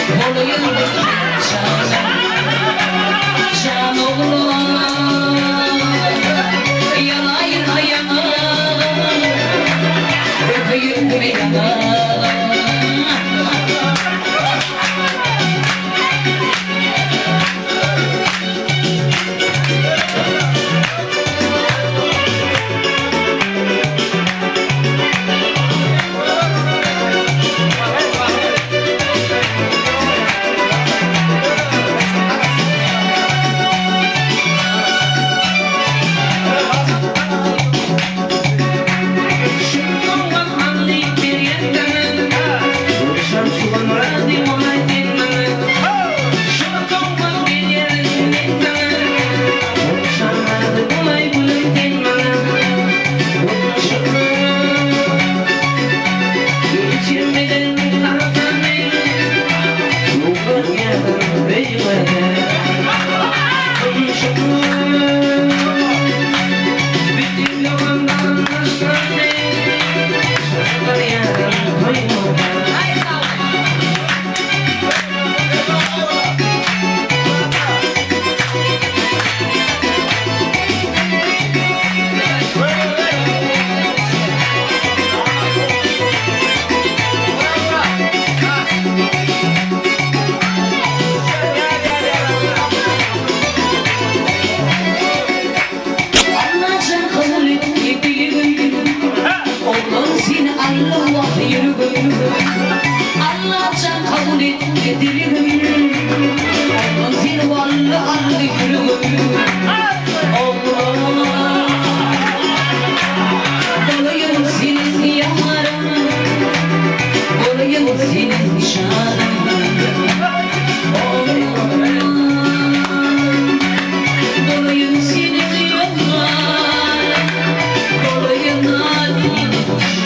Bolaýyn janym, jan oglan, Ýanaýyn ýaňa, öpeýin ýaňa. Allajan kabul etdi dilegim, Oglan seni Alla wah ýüregim. Allajan kabul etdi dilegim, Oglan seni walla aldy ýüregim. Oglan bolaýyn seniň ýaryň, Bolaýyn seniň nyşanyň. Oglan. Bolaýyn seniň ýaryň, Bolaýyn seniň nyşanyň.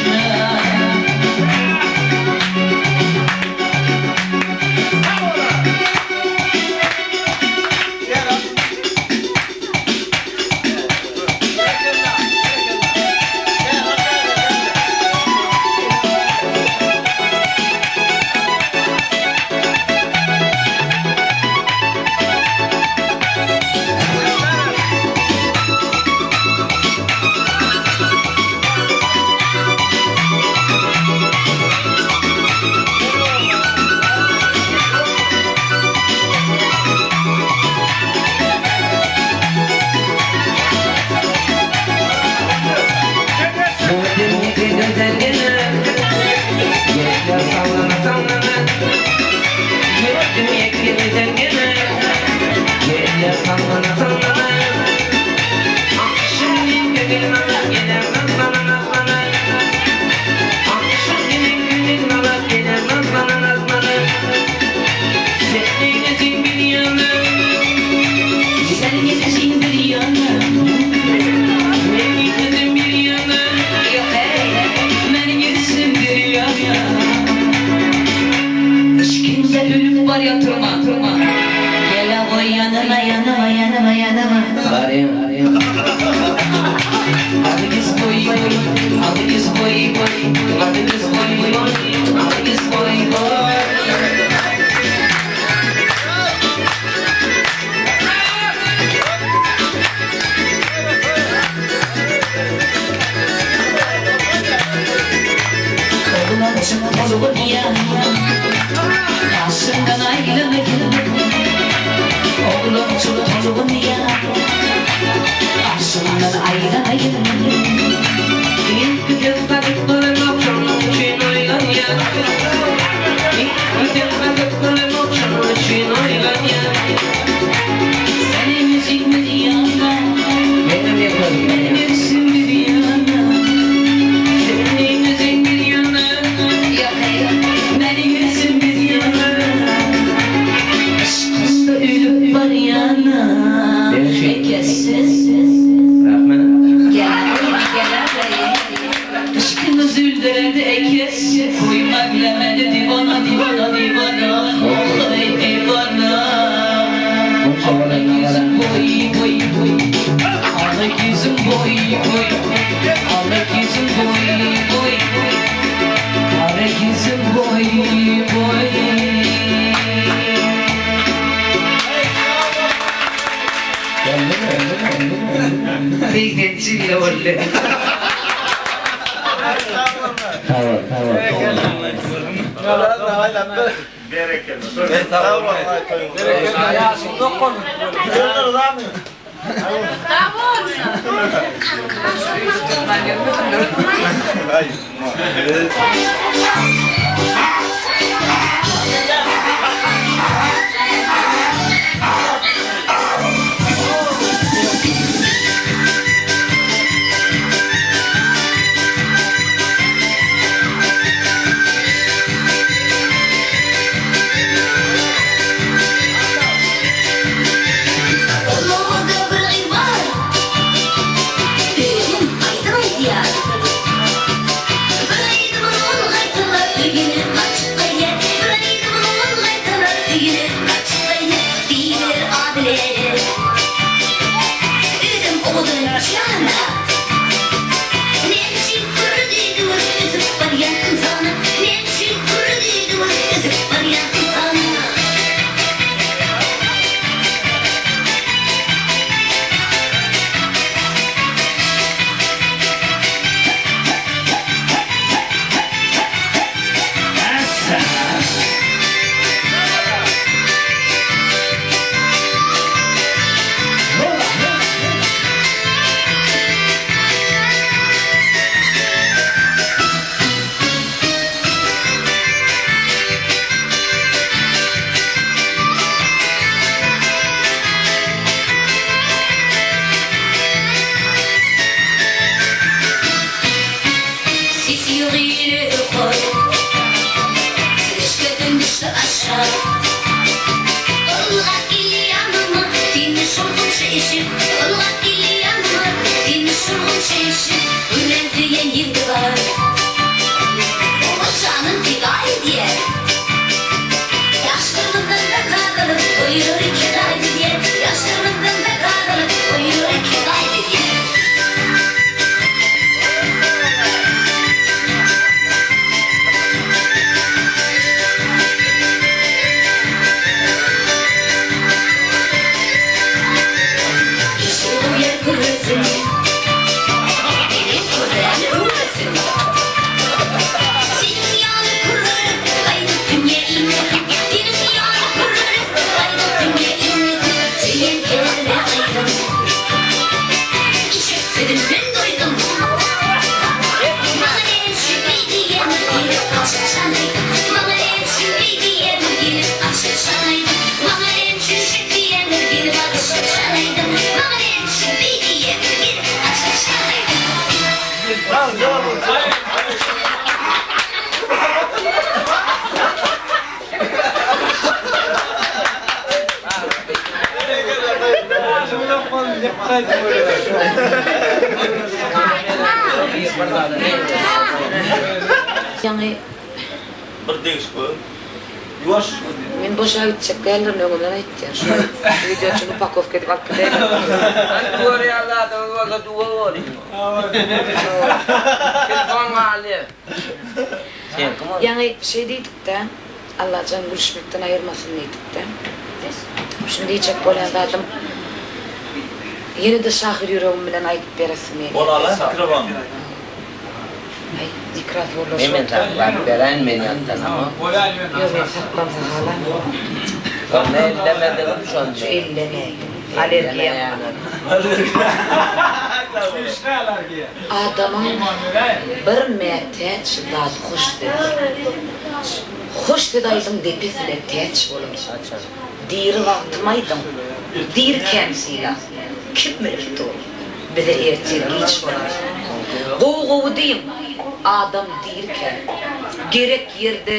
Sen gitsin bir yana, Yok ey, men gitsin bir yana. Yşkynda ölüp barýa turma, turma. Gele goý ýanyma, ýanyma, ýanyma, ýanyma. Barýan. Alygyz boý boý, alygyz boý boý, alygyz boý boý, alygyz boý boý. Oglanjyk tolgunýar, Daşyndan aýlanaýyn. Oglanjyk tolgunýar, Daşyndan aýlanaýyn. Ilki gadyp golamok, şonuň üçin oýlanýar. Ilki gadyp golamok, şonuň üçin oýlanýar. Senin yüzün bir yana, Menem ýaparym. Benim yüzüm bir yana. Senin yüzün bir yana, Yok ey, benim yüzüm bir yana. Yşkynda ölüp barýana. Ekesiz. Rahmet. Gel, gel, Yşkymyz öldüredi ekes. Koyma bilemedi divana, divana, divana. Ey divana. Ala yüzüm boy, boy, boy. Ala yüzüm boy. Şeýle boldy. Ulagda bir gyz bar. Özem aýdym aýdýar. Bir aýdymyny ol gaýtalap öýüne gaçyp gaýdýar. Bir aýdymyny ol gaýtalap öýüne gaçyp gaýdýar. Diýdiler adyl. Özem owadan jana. Näme üçin kürdi dur üzüp barýan ynsana? Näme üçin kürdi dur üzüp barýan ynsana? Sesi ýok ile ýokar. Sreşkeden düşdi aşak. Ylgap geldi ýanyma, Sende şol gunça eşek. Ylgap geldi ýanyma, Sende şol gunça eşek. Gülän söýen ýigdi bar. Oňa janyn pida edýär. Ýaşlygymyzdan zaka gylyp, toýlary kedaý edýär. Ýaşlygymyzdan zaka gylyp, toýlary kedaý edýär. Işi goýar küresin, Meniň küräni öwresin. Seniň ýaly kürelip gaýdyp dünýä inmesin. Seniň ýaly kürelip gaýdyp dünýä inmesin. Söýen kerime aýdym. Işek sözünden doýdum. Maňa näme üçin beý diýýäňiz gelip açyk-çanaýdym. Maňa näme üçin beý diýýäňiz gelip açyk-çanaýdym. Maňa näme üçin şek diýýäňiz gelip açyk-çanaýdym. Maňa näme üçin beý diýýäňiz gelip açyk-çanaýdym. Ýaňy Bir degiş goýuň. Ýuwaş. Men boşa gitjek däldirin öňünden aýtýan. Şu wideo üçin upakowka edip alyp gideýin. Görýän zadyňyz bolsa duwa boluň. Telefon galýar. Seňki mi? Ýaňy şeý diýdik-dä, Allajan gülüşmekden aýyrmasyn diýdik-dä. Şuny diýjek bolýan zadym, ýene-de şahyr ýüregim bilen aýdyp beresim gelýär. Ol alaý mikrofony. Aý, mikrofonlar Men men şol. saklap beräýin men ýatdan ama. Ýok, men saklamsa halamok. Şonda ellemedigim şonda. Şu elleme. Allergiýam bar. Adamyň bir mätäç zady hoş sözdir. Hoş söz aýdyň depesine täç bolar. Diri wagtym aýdyň, dirikäm syla. Kim bilip dur, bize ertir giç bolar. Gowy gowy diýiň, adam dirikä. Gerek ýerde.